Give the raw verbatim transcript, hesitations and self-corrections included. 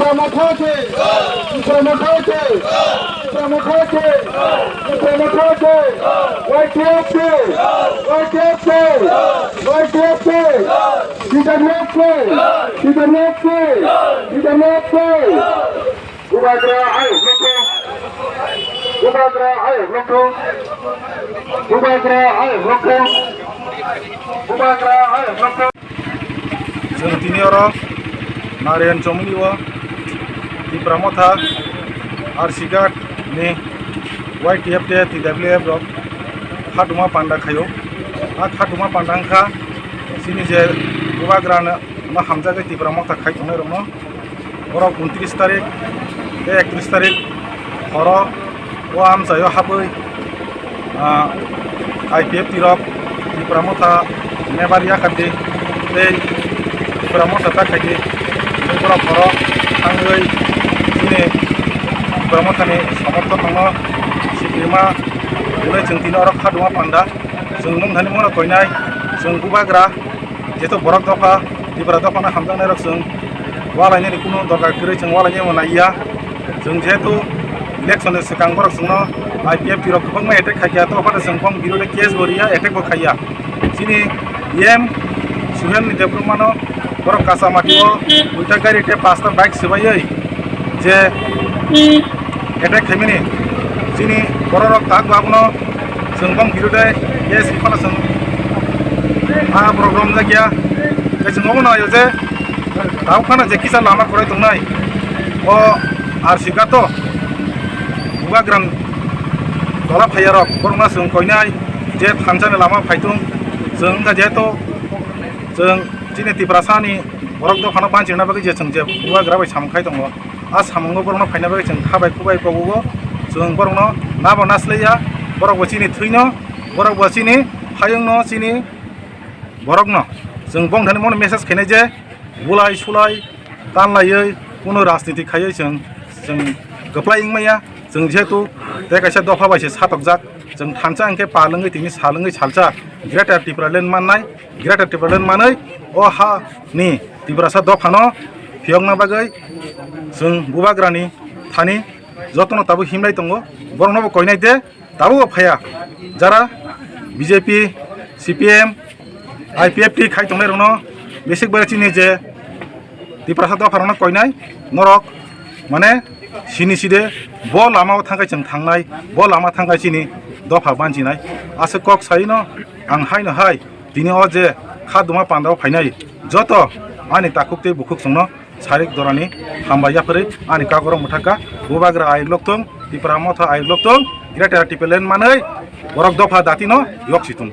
Tipra Motha ki! Tipra Motha ki! Tipra Motha ki! Tipra Motha ki! Y T F ki! Y T F ki! Y T F ki! T W F ki! T W F ki! T W F ki! Bubagra ayuk nukung. Bubagra ayuk nukung. Bubagra ayuk nukung. Bubagra ayuk nukung. Chwng tini oro Narayan Chomoni o Tipra Motha R C Ghat ni Y T F tei T W F rok khatuma panda khaio. A khatuma panda wngkha chini je Bubagra no hamjagwi Tipra Motha khai tongnai rokno. Borok untris tarik tei ektris tarik horo o amchaio habwi, ah, I P F T rok Tipra Motha nebar yakardi tei Tipra Motha ta khaidi. Tei borok horo thangwi chini Tipra Mothani somorthok rokno sikrima hwnwi chwng tini oro khatuma panda. Chwng mungthani mungno koinai chwng Bubagra. Jeto borok dopha, Tipra dophano hamjaknai rok chwng walainani kunu dorkar kwrwi chwng walainai bo naiya. Chwng jehetu election ni swkang borok chwngno I P F T rok kwbangma attack khaikha, to phano chwng bong birodo case bo riya, attack bo khaiya. Chini E M Suhel ni Debbarma no borok kacha mati o duita gari tei pasta bike swbaiwi je attack khaimani chini borok rok tak bo abono chwng bong birodo case riphano chwng a borok romjakya. Tei chwng obo naio je tabuk phano je kisa lama kwrwi tongnai o R C Ghat o Bubagra ni tola phaiya rok borokno chwng koinai je thansa ni lama phaitung chwng wngkha jehetu chwng chini Tiprasa ni borok dophano banchina bagwi je chwng je Bubagra bai samung khai tongo. A samungo borokno phaina bagwi chwng khabai khubai kogogo, chwng borokno nabo naslaiya, borokbo chini thwino, borokbo chini hayungno, chini borokno. Chwng bongthani mono message khainai je bulai sulai tanlaiwi kuno rajniti khaiwi chwng, chwng kwplai wngmaya. Chwng jehetu tei kaisa dopha bai se satokjak, chwng thansa hwnkhe pal wngwi tini sal wngwi salsa Greater Tipraland mannai, Greater Tipraland manwi o ha ni Tiprasa dophano phiyokna bagwi chwng Bubagrani thani jotono tabuk himlai tongo, borokno bo koinai de tabuk bo phaiya. Jara B J P, C P M, I P F T khai tongnai rokno besik bai chini je Tiprasa dopha rokno koinai norok mane sini side bo lama o thangkai chwng thangnai, bo lama thangkai chini dopha banchinai. Aswk kok saino ang haino hai tini o je kha duma panda o phainai joto ani takhuk tei bukhuk chwngno sarik dorani hambai yapharwi ani kakorok mwthakha. Bubagra ayuk lokthung, Tipra Motha ayuk lokthung, Greater Tipraland manwi borok dopha datino yok situng.